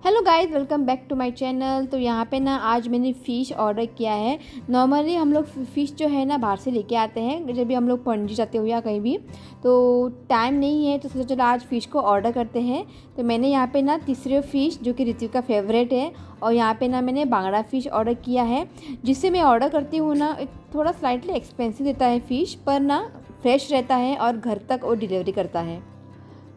Hello guys, welcome back to my channel. तो यहाँ pay ना आज मैंने फ़िश ऑर्डर किया है। नॉर्मली हम लोग फ़िश जो है ना बाहर से लेके आते हैं, जब भी हम लोग पणजी जाते हो या कहीं भी, तो टाइम नहीं है तो सोचा चलो आज फ़िश को ऑर्डर करते हैं। तो मैंने यहाँ पे ना तीसरे फ़िश जो कि ऋतिक का फेवरेट है, और यहाँ पे ना मैंने बांगड़ा फ़िश ऑर्डर किया है। जिससे मैं ऑर्डर करती हूँ ना, थोड़ा स्लाइटली एक्सपेंसिव देता है फ़िश, पर ना फ्रेश रहता है और घर तक वो डिलीवरी करता है।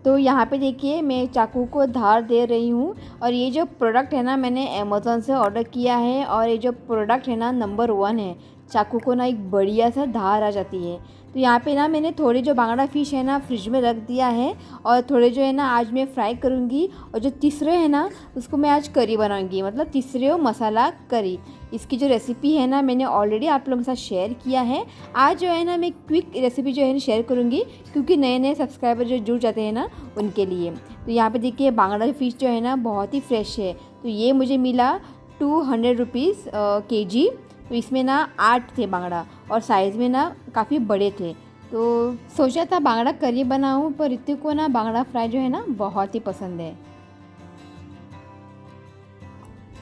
तो यहाँ पे देखिए मैं चाकू को धार दे रही हूँ, और ये जो प्रोडक्ट है ना मैंने अमेज़ोन से ऑर्डर किया है, और ये जो प्रोडक्ट है ना नंबर 1 है। चाकू को ना एक बढ़िया सा धार आ जाती है। तो यहाँ पे ना मैंने थोड़े जो बांगड़ा फ़िश है ना फ्रिज में रख दिया है, और थोड़े जो है ना आज मैं फ्राई करूँगी, और जो तीसरे है ना उसको मैं आज करी बनाऊँगी, मतलब तीसरे मसाला करी। इसकी जो रेसिपी है ना मैंने ऑलरेडी आप लोगों के साथ शेयर किया है। आज जो है ना मैं क्विक रेसिपी जो है ना शेयर करूँगी, क्योंकि नए नए सब्सक्राइबर जो जुड़ जाते हैं ना उनके लिए। तो यहाँ पे देखिए बांगड़ा फ़िश जो है ना बहुत ही फ्रेश है। तो ये मुझे मिला 200 रुपीज़ के जी। तो इसमें ना 8 थे बांगड़ा, और साइज़ में ना काफ़ी बड़े थे। तो सोचा था बांगड़ा करी बनाऊँ, पर ऋतिक को ना बांगड़ा फ्राई जो है ना बहुत ही पसंद है।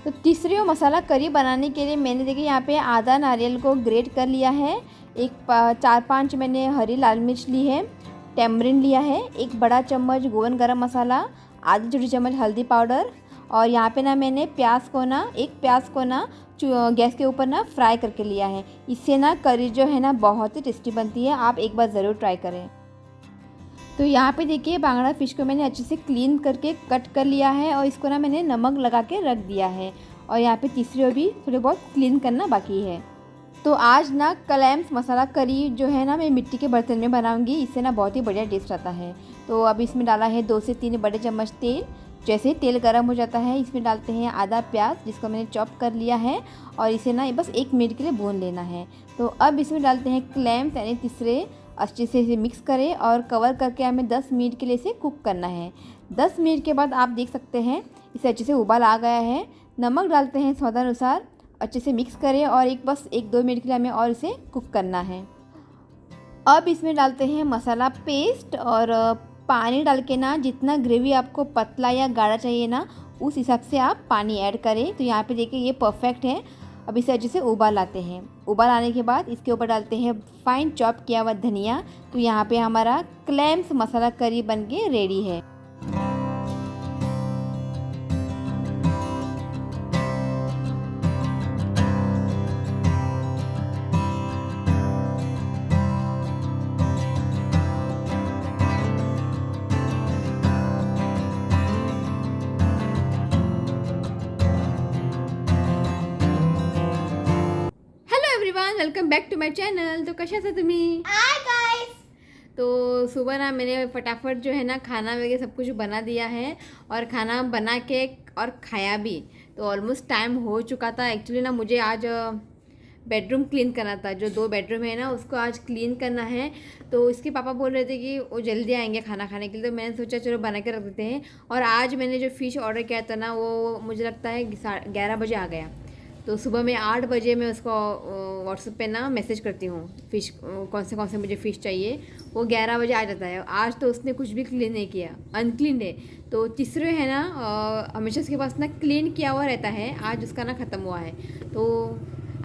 तो तीसरी मसाला करी बनाने के लिए मैंने देखिए यहाँ पे आधा नारियल को ग्रेट कर लिया है, एक 4-5 मैंने हरी लाल मिर्च ली है, टैमरिन लिया है, एक बड़ा चम्मच गोवन गरम मसाला, आधी छोटी चम्मच हल्दी पाउडर, और यहाँ पे ना मैंने प्याज को ना, एक प्याज को ना गैस के ऊपर ना फ्राई करके लिया है। इससे ना करी जो है ना बहुत ही टेस्टी बनती है, आप एक बार ज़रूर ट्राई करें। तो यहाँ पे देखिए बांगड़ा फ़िश को मैंने अच्छे से क्लीन करके कट कर लिया है, और इसको ना मैंने नमक लगा के रख दिया है, और यहाँ पे तीसरे भी थोड़े बहुत क्लीन करना बाकी है। तो आज ना क्लैम्स मसाला करी जो है ना मैं मिट्टी के बर्तन में बनाऊँगी, इससे ना बहुत ही बढ़िया टेस्ट आता है। तो अब इसमें डाला है 2 से 3 बड़े चम्मच तेल। जैसे ही तेल गर्म हो जाता है इसमें डालते हैं आधा प्याज जिसको मैंने चॉप कर लिया है, और इसे ना बस 1 मिनट के लिए भून लेना है। तो अब इसमें डालते हैं क्लैम्स यानी तीसरे, अच्छे से इसे मिक्स करें और कवर करके हमें 10 मिनट के लिए इसे कुक करना है। 10 मिनट के बाद आप देख सकते हैं इसे अच्छे से उबाल आ गया है। नमक डालते हैं स्वादानुसार, अच्छे से मिक्स करें और एक बस 1-2 मिनट के लिए हमें और इसे कुक करना है। अब इसमें डालते हैं मसाला पेस्ट, और पानी डाल के ना जितना ग्रेवी आपको पतला या गाढ़ा चाहिए ना उस हिसाब से आप पानी ऐड करें। तो यहाँ पे देखिए ये परफेक्ट है। अब इसे अच्छे से उबाल आते हैं। उबाल आने के बाद इसके ऊपर डालते हैं फाइन चॉप किया हुआ धनिया। तो यहाँ पे हमारा क्लैम्स मसाला करी बन के रेडी है। Welcome back to my channel. तो कशा आसा तुम्ही? Hi guys. तो सुबह ना मैंने फटाफट जो है ना खाना वगैरह सब कुछ बना दिया है, और खाना बना के और खाया भी। तो ऑलमोस्ट टाइम हो चुका था। एक्चुअली ना मुझे आज बेडरूम क्लीन करना था, जो 2 बेडरूम है ना उसको आज क्लीन करना है। तो इसके पापा बोल रहे थे कि वो जल्दी आएंगे खाना खाने के लिए, तो मैंने सोचा चलो बना के रख देते हैं। और आज मैंने जो फ़िश ऑर्डर किया था ना वो मुझे लगता है 11 बजे आ गया। तो सुबह में 8 बजे मैं उसको व्हाट्सएप पे ना मैसेज करती हूँ फ़िश कौन से मुझे फ़िश चाहिए, वो 11 बजे आ जाता है। आज तो उसने कुछ भी क्लीन नहीं किया, अनक्लीन है। तो तीसरे है ना हमेशा उसके पास ना क्लीन किया हुआ रहता है, आज उसका ना ख़त्म हुआ है। तो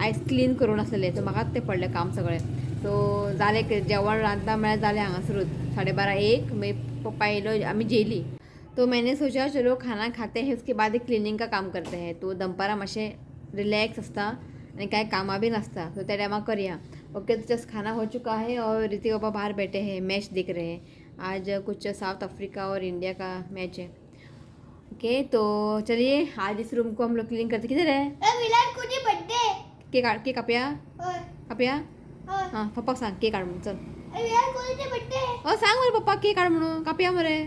आयज क्लीन करूं नासलें, तो म्हाकाच तें पडलें काम सगळें। सो जालें जेवण रांदता म्हळ्यार जालें हांगासरूच 12:30-1, मागीर पप्पा येयलो आमी जेयली। तो मैंने सोचा चलो खाना खाते हैं उसके बाद क्लिनिंग का काम करते हैं। तो दनपारां मातशें रिलैक्स आसता आनी कांय कामां बी नासता, तो त्या टायमार करया। ओके, तो जस्ट खाना हो चुका है और ऋतिक पापा बाहर बैठे हैं, मैच देख रहे हैं। आज कुछ साउथ अफ्रीका और इंडिया का मैच है। ओके, तो चलिए आज इस रूम को हम लोग क्लीन करते। किधर है? विराट कोहली बर्थडे। केक कापया? कापया? हां, पप्पाक सांग केक हाड म्हणून। चल विराट कोहलीचे बर्थडे। अ सांग मरे पप्पा केक हाड म्हणून, कापया मरे।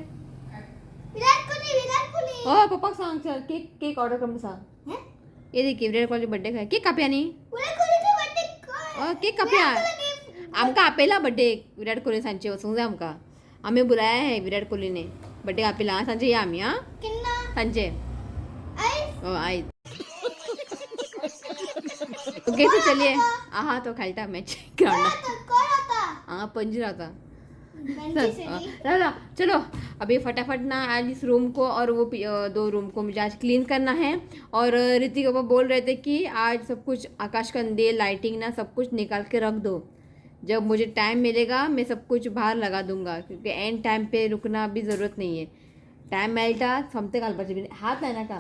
विराट कोहली, विराट कोहली। हय पप्पाक सांग, चल केक केक ऑर्डर कर म्हणून सांग। ये देखिए विराट कोहली बर्थडे खाय केक कापया न्ही? विराट कोहलीचे बर्थडे केक कापया। आमकां आपयला बर्थडे विराट कोहली सांजचे वचूंक जाय आमकां, आमी बुलाया है विराट कोहली ने बर्थडे आपयला। सांजचे या आमी। आं सांजचे आयज। ओके तो चलिए। हाँ तो खेळटा मॅच ग्राउंडार। हांगा पणजी रावता। चलो चलो अभी फटाफट ना आज इस रूम को और वो दो रूम को मुझे आज क्लीन करना है। और ऋतिक पापा बोल रहे थे कि आज सब कुछ आकाश कंदील लाइटिंग ना सब कुछ निकाल के रख दो, जब मुझे टाइम मिलेगा मैं सब कुछ बाहर लगा दूंगा, क्योंकि एंड टाइम पे रुकना भी ज़रूरत नहीं है। टायम मेळटा सोमतें घालपाचें, हात लायनाका,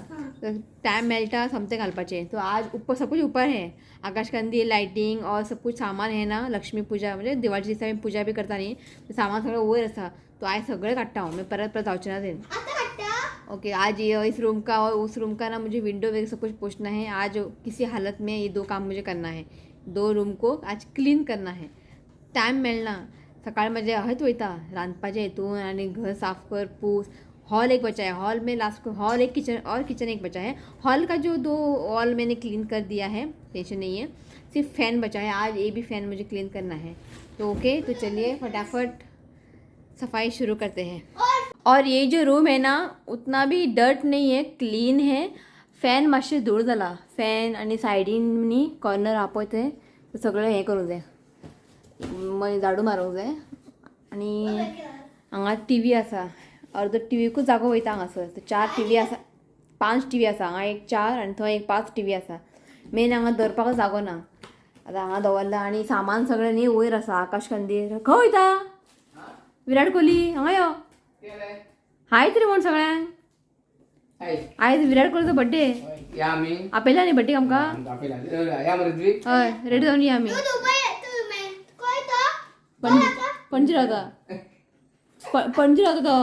टायम मेळटा सोमतें घालपाचें। तो आज ऊपर सब कुछ ऊपर है, आकाश कंदील लाइटिंग और सब कुछ सामान है ना। लक्ष्मी पूजा म्हणजे दिवाळीच्या दिसा आमी पूजा बी करता न्ही, ते सामान सगळें वयर आसा, तो आयज सगळें काडटा हांव, मागीर परत परत जावचें ना तें। ओके, आज ये इस रूम का और उस रूम का ना मुझे विंडो वगैरह सब कुछ पोछना है। आज किसी हालत में ये दो काम मुझे करना है, दो रूम को आज क्लीन करना है। टायम मेळना, सकाळी म्हजें हयत वयता रांदपाचें हितून आनी घर साफ कर पूस। हॉल एक बचा है, हॉल में लास्ट को हॉल एक किचन और किचन एक बचा है। हॉल का जो दो वॉल मैंने क्लीन कर दिया है, टेंशन नहीं है, सिर्फ फ़ैन बचा है। आज ये भी फ़ैन मुझे क्लीन करना है। तो ओके, तो चलिए फटाफट सफाई शुरू करते हैं। और ये जो रूम है ना उतना भी डर्ट नहीं है, क्लीन है। फॅन मातशें धूळ जाला, फॅन आनी सायडीन न्ही कॉर्नर आहा पळय तें सगळें हें करूंक जाय, मागीर झाडू मारूंक जाय। आनी हांगा टी व्ही आसा, अर्दो टी व्हीकूच जागो वयता हांगासर। 4 टी व्ही आसा, 5 टी व्ही आसा हांगा, एक 4 आनी थंय एक 5 टी व्ही आसा। मेन हांगा दवरपाकच जागो ना, आतां हांगा दवरला। आनी सामान सगळें न्ही वयर आसा। आकाश कंदील खंय वयता? विराट कोहली हांगा यो, हाय तरी म्हण सगळ्यांक। आयज विराट कोहलीचो बड्डे, आपयला न्ही बड्डेक आमकां? हय, रेडी जावन या आमी। पणजी रावता, पणजी रावता तो,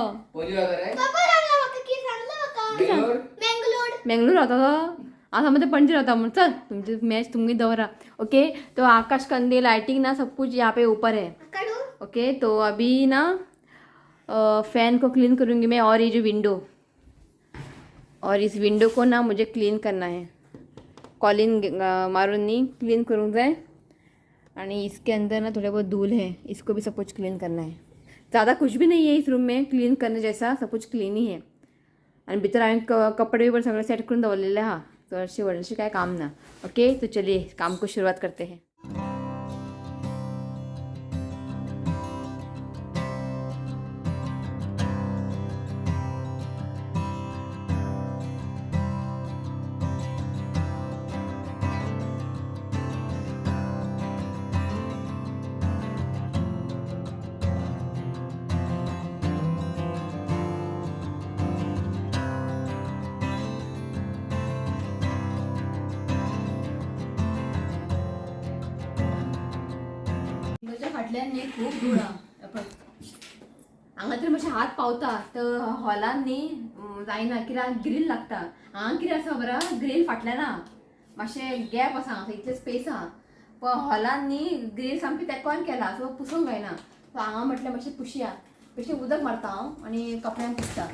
मेंगलोर रावता तो, आतां मते पणजी रावता म्हण। चल तुमची मॅच तुमगे दवरा। ओके, तो आकाश कंदील लाइटिंग ना सब कुछ यहाँ पे ऊपर है। ओके, तो अभी ना फैन को क्लीन करूँगी मैं, और ये जो विंडो, और इस विंडो को ना मुझे क्लीन करना है। कॉलिन मारून न्ही क्लीन करूँक जाय। आणि इसके अंदर ना थोड़े बहुत धूल है, इसको भी सब कुछ क्लीन करना है। ज़्यादा कुछ भी नहीं है इस रूम में क्लीन करने जैसा, सब कुछ क्लीन ही है। आणि भितर हांवें कपडे बिपडे सगळे सेट करून दवरलेले आहा, चडशें व्हडलेशें कांय काम ना। ओके, तो चलिए काम को शुरुआत करते हैं। फाटल्यान न्ही खूब धूळ आहा, हांगा तर मातशें हात पावता, तर हॉलान न्ही जायना, कित्याक ग्रील लागता। हांगा कितें आसा खबर आहा, ग्रील फाटल्यान आहा, मातशें गॅप आसा हांगासर, इतलें स्पेस आहा, पण हॉलान न्ही ग्रील सामकी तेंकोन केला, सो पुसूंक जायना। सो हांगा म्हटल्यार मातशें पुशया, बेश्टें उदक मारता हांव आनी कपड्यान पुसता,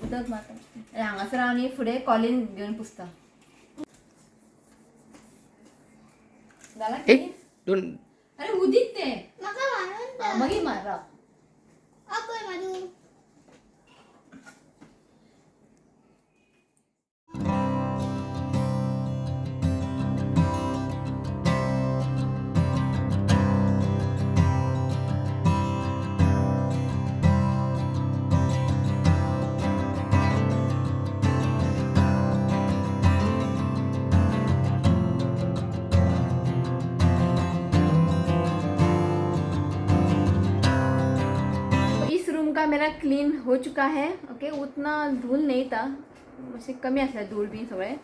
उदक मारता आनी हांगासर हांव न्ही फुडें कॉलीन घेवन पुसता। एक दोन, अरे उदीक ते मागीर मार राव। का मेरा क्लीन हो चुका है। ओके, उतना धूल नहीं था, मातशें कमी आसलें धूल बी सगळें।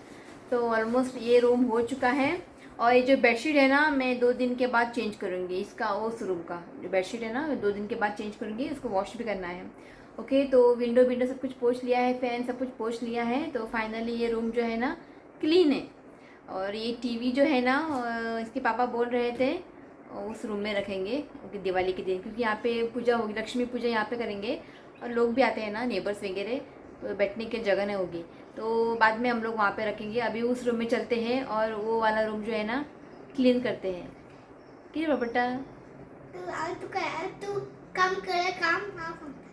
तो ऑलमोस्ट ये रूम हो चुका है। और ये जो बेडशीट है ना, मैं 2 दिन के बाद चेंज करूँगी इसका, उस रूम का जो बेडशीट है ना, 2 दिन के बाद चेंज करूँगी, उसको वॉश भी करना है। ओके, तो विंडो विंडो सब कुछ पोंछ लिया है, फैन सब कुछ पोंछ लिया है। तो फाइनली ये रूम जो है ना क्लीन है। और ये टीवी जो है ना, इसके पापा बोल रहे थे उस रूम में रखेंगे ओके दिवाली के दिन, क्योंकि यहाँ पे पूजा होगी, लक्ष्मी पूजा यहाँ पे करेंगे और लोग भी आते हैं ना नेबर्स वगैरह, तो बैठने की जगह नहीं होगी, तो बाद में हम लोग वहाँ पे रखेंगे। अभी उस रूम में चलते हैं और वो वाला रूम जो है ना क्लीन करते हैं। कि बेटा तू काम करे काम।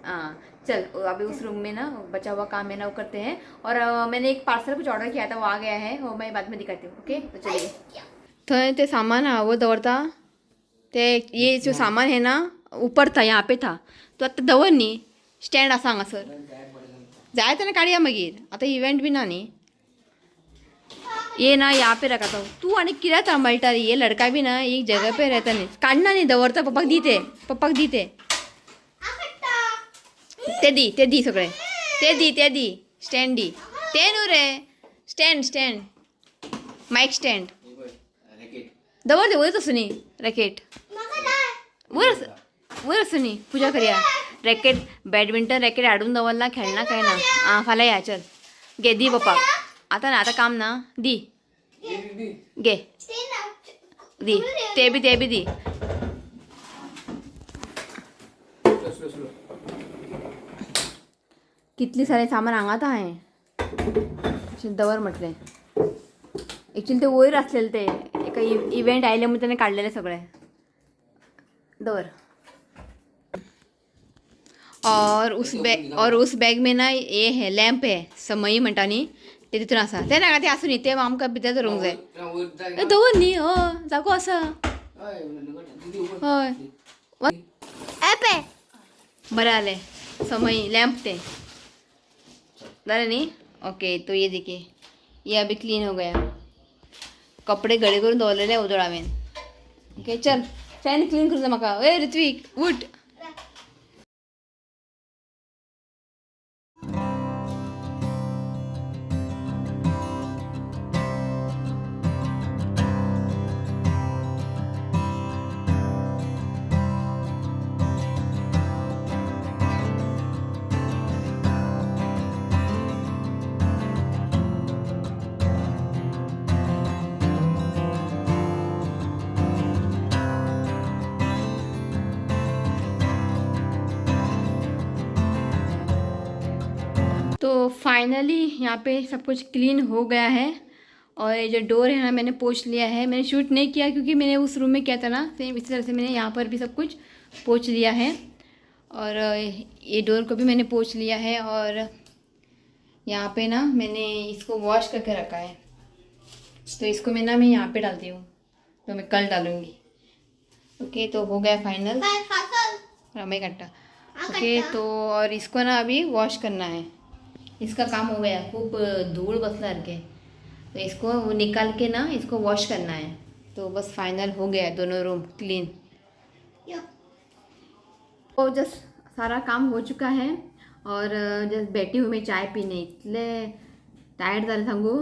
हाँ चल, अभी उस रूम में ना बचा हुआ काम है ना वो करते हैं। और मैंने एक पार्सल कुछ ऑर्डर किया था, वो आ गया है, वो मैं बाद में दिखाती हूँ। ओके, तो चलिए। थंय ते सामान आहा वो दवरता। ते ये जो सामान है ना ऊपर था, यहाँ पे था, तो आतां दवर न्ही, स्टँड आसा हांगासर. जाय तेन्ना काडया मागीर, आतां इव्हेंट बी ना न्ही. ये ना यहाँ पे रखा था. तू आनी कित्याक सांबाळटा रे? ये लडका बी ना एक जगह पे रहता न्ही. काडना न्ही, दवरता. पप्पाक दी ते, पप्पाक दी ते. ते दी, ते दी सगळे, ते दी, ते दी. स्टँड दी ते न्हू रे, स्टँड, स्टँड, मायक स्टँड. रॅकेट. दवर ते वयर आसूं न्ही रॅकेट. वयर वयर आसूं न्ही. पुजा करया. रॅकेट, बॅडमिंटन रॅकेट हाडून दवरला, खेळना काय ना. आं, फाल्यां या. चल घे, दी पप्पाक. आतां ना, आतां काम ना. दी घे, दी ते बी, ते be the. Slow slow slow. कितली सारे सामान हांगात हांवें अशें दवर म्हटलें. एक्चुअली ते वयर आसलेले, ते एका इव्हेंट आयले म्हणून तेणें काडलेले सगळे. दवर. और उस बॅग, और उस बॅग में ना ये है, लॅम्प है, समयी म्हणटा न्ही ते, तितून आसा ते. नाका, ते आसूं न्ही, ते आमकां भितर धरूंक जाय. ए, दवर न्ही. हय, जागो आसा. हय, बरें जालें. समयी लॅम्प ते जालें न्ही. ओके, तो ये देखिए, ये अभी क्लीन हो गया. कपडे घडी करून दवरलेले उदळ हांवें. ओके, चल, फॅन क्लीन करूं जाय म्हाका. ए ऋत्वीक, उठ. तो फाइनली यहाँ पे सब कुछ क्लीन हो गया है और ये जो डोर है ना, मैंने पोंछ लिया है. मैंने शूट नहीं किया क्योंकि मैंने उस रूम में किया था ना, सेम इसी तरह से मैंने यहाँ पर भी सब कुछ पोंछ लिया है. और ये डोर को भी मैंने पोंछ लिया है और यहाँ पे ना मैंने इसको वॉश करके रखा है. तो इसको मैं ना, मैं यहाँ पे डालती हूँ, तो मैं कल डालूँगी. ओके, तो हो गया फाइनल. रमे कट्टा. ओके, तो और इसको ना अभी वॉश करना है. इसका काम हो गया. खूब धूल बसला सारखे, तो इसको वो निकाल के ना इसको वॉश करना है. तो बस, फाइनल हो गया दोनों रूम क्लीन. तो जस्ट सारा काम हो चुका है और जस्ट बैठी हूँ मैं चाय पीने. इतले टायर्ड जाले सांगू.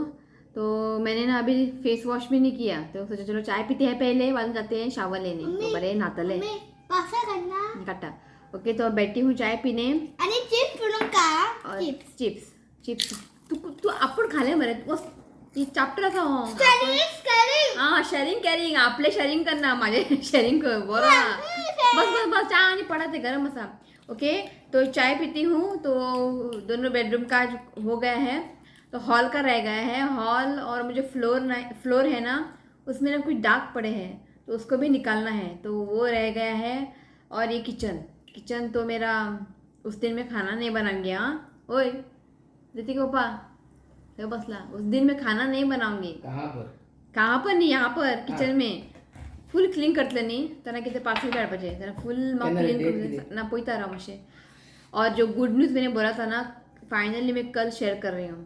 तो मैंने ना अभी फेस वॉश भी नहीं किया, तो सोचा चलो चाय पीते हैं पहले, बाद में जाते हैं शावर लेने. तो बरे न्हातले. काटा. ओके, तो अब बैठी हूँ चाय पीने. आणि चिप्स म्हणून का? और चिप्स. चिप्स, चिप्स तू तू आपण खाले मरे. बस चाप्टर आसा हो. हा, शेअरिंग कॅरिंग. आपले शेअरिंग करना, माझे शेअरिंग कर. बरो आहा. बस बस बस, चा आणि पडा ते गरम असा. ओके, तो चाय पीती हूँ. तो दोनों बेडरूम का हो गया है, तो हॉल का रह गया है. हॉल और मुझे फ्लोर ना, फ्लोर है ना, उसमें ना कुछ दाग पड़े हैं, तो उसको भी निकालना है, तो वो रह गया है. और ये किचन, किचन तो मेरा उस दिन मैं खाना नहीं बनाऊंगी. हाँ, ओए ऋतिक पप्पा, तो बसला. उस दिन मैं खाना नहीं बनाऊंगी. कहाँ पर? कहाँ पर नहीं, यहाँ पर किचन में फूल क्लीन करतले न्ही, तेन्ना कितें पार्सल काडपाचें, तेन्ना फूल म्हाका केन्ना क्लीन date करून कितें? ना पळयता राव मातशें. और जो गुड न्यूज़ मैंने बोला था ना, फाइनली मैं कल शेयर कर रही हूँ.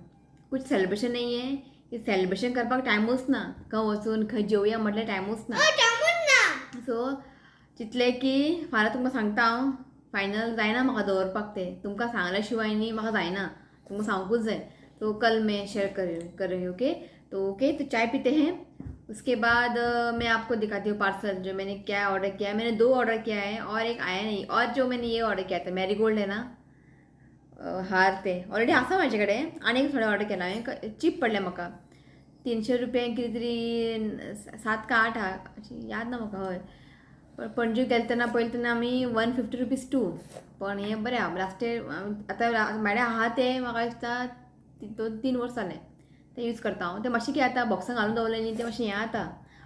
कुछ सेलिब्रेशन नहीं है. ये सेलिब्रेशन करपाक टायमूच ना. खंय वचून खंय जेवया म्हटल्यार टायमूच ना. सो चिंतलें की फाल्यां तुमकां सांगता हांव. फायनल जायना म्हाका दवरपाक तें, तुमकां सांगल्या शिवाय न्ही म्हाका जायना, तुमकां सांगूंकूच जाय. तो कल मैं शेयर कर कर रही हूँ. ओके, तो ओके, तो चाय पीते हैं. उसके बाद मैं आपको दिखाती हूँ पार्सल जो मैंने क्या ऑर्डर किया है. मैंने दो ऑर्डर किया है और एक आया नहीं. और जो मैंने ये ऑर्डर किया था, मॅरीगोल्ड है ना, हार, ते ऑलरेडी आसा म्हाजे कडेन. आनी एक थोडे ऑर्डर केला हांवें, चीप पडले म्हाका. 300 रुपया कितें तरी, सात का आठ आहा, अशी याद ना म्हाका. हय, पण पणजे गेले तेन्ना पळयलें तेन्ना आमी 150 रुपीज टू. पण हें बरें आहा. लास्ट इयर आतां म्हाजे आहा तें, म्हाका दिसता 2-3 वर्स जालें तें यूज करता हांव. तें मातशें कितें जाता, बॉक्सान घालून दवरलें न्ही, तें मातशें हें जाता,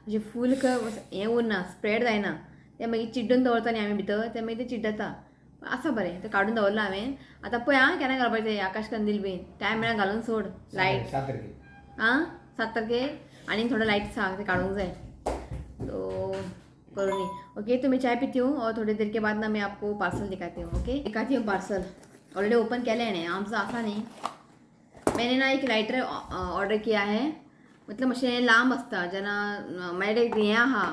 अशें फूल हें उरना, स्प्रेड जायना तें. मागीर चिड्डून दवरता न्ही आमी भितर, तें मागीर तें चिड्डता. आसा बरें, तें काडून दवरलां हांवें. आतां पळय आं, केन्ना घालपाचें तें आकाश कंदील बीन. टायम मेळ्ळा घालून सोड लायट. 7 तारखेर. आं, 7 तारखेर आनी थोडो लायट्स आहा, ते काडूंक जाय. तो करूँ। ओके, तो मैं चाय पीती हूँ और थोड़ी देर के बाद ना मैं आपको पार्सल दिखाती हूँ। ओके, दिखाती हूँ पार्सल ऑलरेडी ओपन केलें हाणें, आमचो आसा न्ही। मैंने ना एक लायटर ऑर्डर किया है, मतलब मातशें लांब आसता जेन्ना मागीर एक हें आहा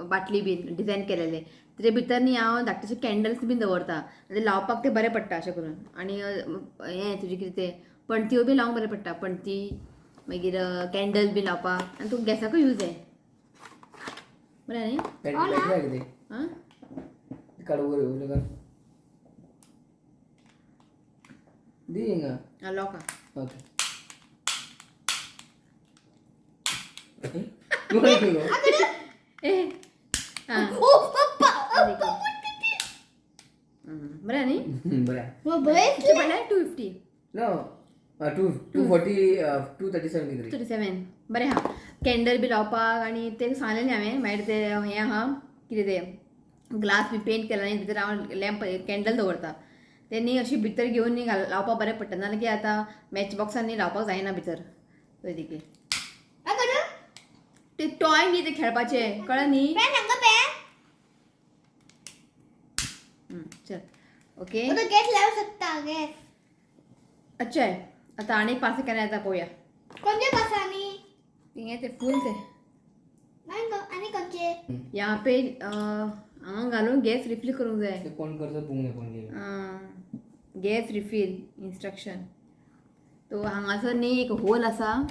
बाटली बीन डिजायन केलेले, तेजे भितर न्ही हांव धाकटेशे कॅन्डल्स बीन दवरता, ते लावपाक ते बरें पडटा अशें करून। आनी हें तुजें कितें तें पणट्यो बी लावंक बरें पडटा, पणटी मागीर कॅन्डल बी लावपाक, आनी तुका गॅसाकूय यूज आहे, बरें न्ही? बॅटरी आहे कितें? आं, काड वयर वयर काड दी हिंगा। आं, लॉक आहा। ओके। ए आं, ओ पप्पा, देखो। बरें न्ही? बरं। वो बरेच। कितले पडले? 250. No, 2 2 40, 237 कितें तरी। 37, बरें आहा। कॅन्डल बी लावपाक, आनी ते सांगलें न्ही हांवें, मागीर ते हें आहा कितें तें ग्लास बी पेंट केला न्ही, भितर हांव लॅम्प कॅन्डल दवरता, ते न्ही अशी भितर घेवन न्ही घाल लावपाक बरें पडटा, नाजाल्यार की आतां मॅच बॉक्सान न्ही लावपाक जायना भितर। पळय देखी, ते टॉय न्ही ते खेळपाचे, कळ्ळें न्ही? पेन हांगा पेन। चल, ओके। तो गॅस लावू शकता, गॅस। अच्छा आहे। आतां आनी पार्सल केन्ना येता पळोवया। कोणते पासानी? थिंगा ते फूल ते आणि कोणचे? यहाँ पे हांगा घालून गॅस रिफील करूंक जाय। ते कोण करता पळोवंक जाय कोण कितें। गॅस रिफील इन्स्ट्रक्शन, तो हांगासर न्ही एक होल आसा,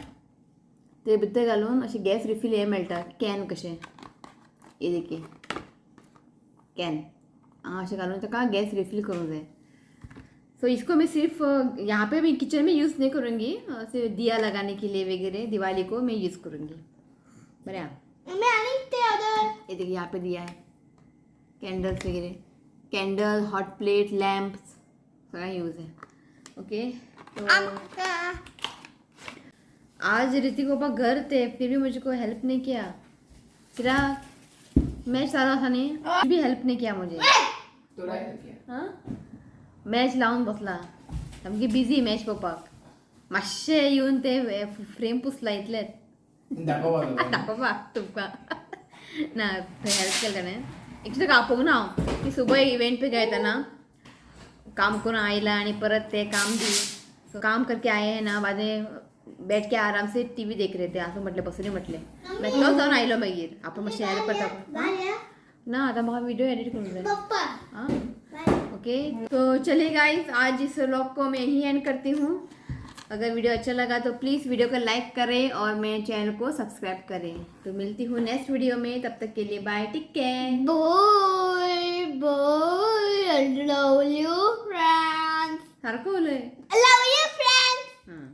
ते भितर घालून अशें गॅस रिफील हें मेळटा, can कशें, हे देखी can, हांगा अशें घालून ताका गॅस रिफील करूंक जाय। सो इसको मैं सिर्फ यहाँ पे भी किचन में यूज़ नहीं करूँगी, सिर्फ दिया लगाने के लिए वगैरह दिवाली को मैं यूज़ करूँगी। बरें आहा। मी आणि ते ऑर्डर। ये देखिए, यहाँ पे दिया है कैंडल्स वगैरह, कैंडल, हॉट प्लेट, लैम्प्स सगळा यूज़ है। ओके, तो आज ऋतिक पापा घर थे, फिर भी मुझको हेल्प नहीं किया। चिराग, मैच सारा था नहीं, कुछ भी हेल्प नहीं किया मुझे। तो राय किया। हां, मॅच लावून बसला, सामकी बिझी मॅच पळोवपाक, मातशें येवन ते फ्रेम पुसला इतलेंच। दाखोवपाक। दाखोवपाक तुमकां ना हेल्प केलें ताणें। एक्चुली ताका आपोवंक ना हांव, की सुबह इवेंट पे गए था ना, काम करून आयला आनी परत ते काम दी। सो काम करके आए हैं ना, बाद में बैठ के आराम से टीवी देख रहे थे। असं म्हटलें, बसून म्हटलें, मागीर तो जावन आयलो, मागीर आपूण मातशें हेल्प करता। बाय। ना, आतां म्हाका विडियो एडिट करूंक जाय। पप्पा। आं, बाय। ओके, तो चलिए गाइस, आज इस व्लॉग को मैं यहीं एंड करती हूँ। अगर वीडियो अच्छा लगा तो प्लीज़ वीडियो को लाइक करें और मेरे चैनल को सब्सक्राइब करें। तो मिलती हूँ नेक्स्ट वीडियो में, तब तक के लिए bye, take care. Bye bye, I love you friends. सारखं उलय। I love you friends. हां.